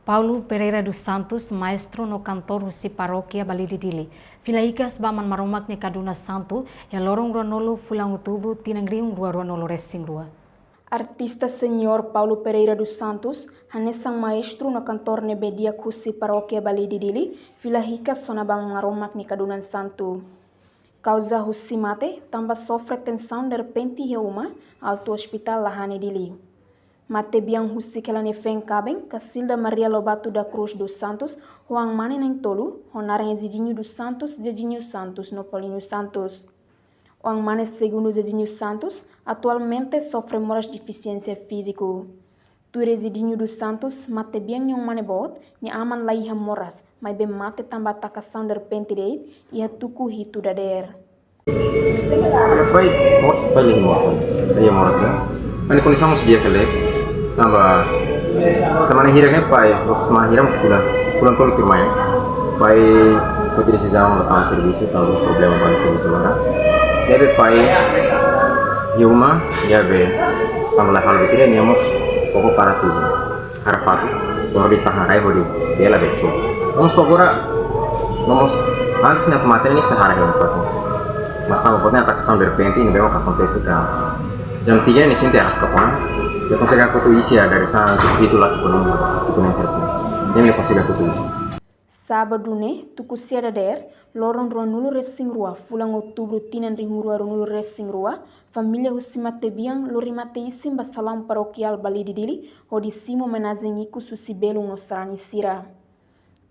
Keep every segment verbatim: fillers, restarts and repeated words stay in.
Paulo Pereira dos Santos, maestru no kantór husi Parókia Balide Dili, fila hikas ba Aman Maromak nia kadunan santu iha loron ruanulu fulan Outubru tinan rihun rua ruanulu resin rua. Artista seniór Paulo Pereira dos Santos, hanesan maestru no kantór ne'ebé di'ak husi Parókia Balide Dili, fila hikas ona ba Aman Maromak nia kadunan santu. Kauza husi mate tanba sofre tensaun derrepente iha uma, altu ospitál Lahane Dili. Matebian husik hela nia feen kaben, Casilda Maria Lobato da Cruz dos Santos, ho aman-mane na'in-tolu, ho naran Ezidinho dos Santos, Zezinho Santos no Paulinho Santos. Aman-mane segundu Zezinho Santos, atualmente sofre moras defisiénsia fíziku. Tuir Ezidinho dos Santos, matebian nia aman-mane boot, nia aman la iha moras, maibé mate tanba atakasaun derrepente de'it, iha tuku hitu dadeer. Pai, moras, pai lagi moras, pai lagi moras kan. Kan kondisaun mós di'ak hela. Tanba semana hirak ne'e pai, semana hirak fulan, fulan tolu tuirmai. Pai foti desizaun ba tama servisu, tanba problema ba servisu mana. Ne'ebé pai iha uma, ne'ebé tanba la halo buat ida, nia mós koko para tudu. Harafatuk, baru ditahan rai, baru dibela besok. Vamos agora, vamos antes na tomate ini sehari yang fatu. Mas tanba buat ne'e atakasaun derrepente, ne'ebé maka akontese ka jam tiga ne'e sente arrasta pona. Nia konsege kotu isi ya dari sana untuk itu lagi pun, itu pun sesi. Nia konsege kotu isi. Sábadu ne'e, tuku sia dadeer, loron ruanulu resin rua, fulan Outubru tinan rihun rua ruanulu resin rua, família husi matebian lori mate-isin ba salaun parokiál Balide Dili, hodi simu omenajen ikus husi belun no sarani sira.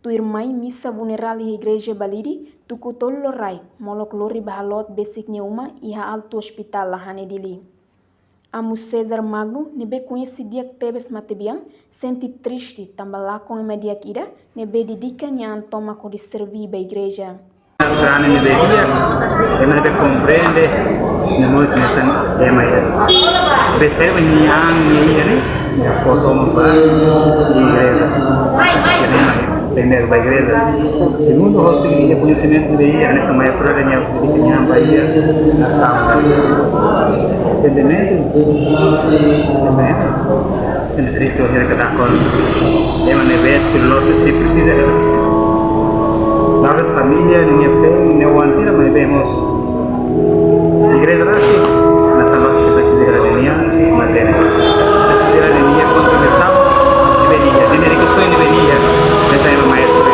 Tuirmai misa funerál iha igreja Balide, tuku tolu loraik, molok lori ba haloot besik nia uma iha altu ospitál Lahane Dili. Amu César Magno, ne'ebé koñese di'ak tebes matebian, sente triste tanba lakon ema di'ak ida, ne'ebé dedika nia an tomak hodi serví ba igreja. Sarani ne'ebé di'ak, ema ne'ebé komprende, nia mós hanesan ema ida. Ne'ebé serve nia an, nia ida ne'e, nia fó tomak ba igreja. Nia ema ida. Primeiru ba igreja. Segundu, ha'u sei iha koñesimentu de iha, hanesan mai Flora nia, nia ba iha, na samba. Sentimentu, sentimentu. Sente triste, o sea, que está con ema ne'ebé, pero lo se si precisa. La família, nia feen, nia oan sira, mas vemos. Igreja rasik, hanesan loos presiza hela nia, matenek. Presiza hela nia kontribuisaun, ne'ebé nia, nia dedikasaun ne'ebé nia, hanesan ema maestru.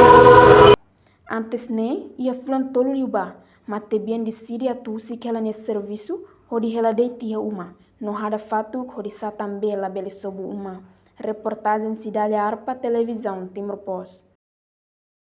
Antes ne'e, iha fulan tolu liubá, matebian deside atu husik hela nia servisu, hodi hela de'it iha uma, no hada fatuk hodi satan bee labele sobu uma. Reportajen Cidália Arpa, Televizaun Timor Post.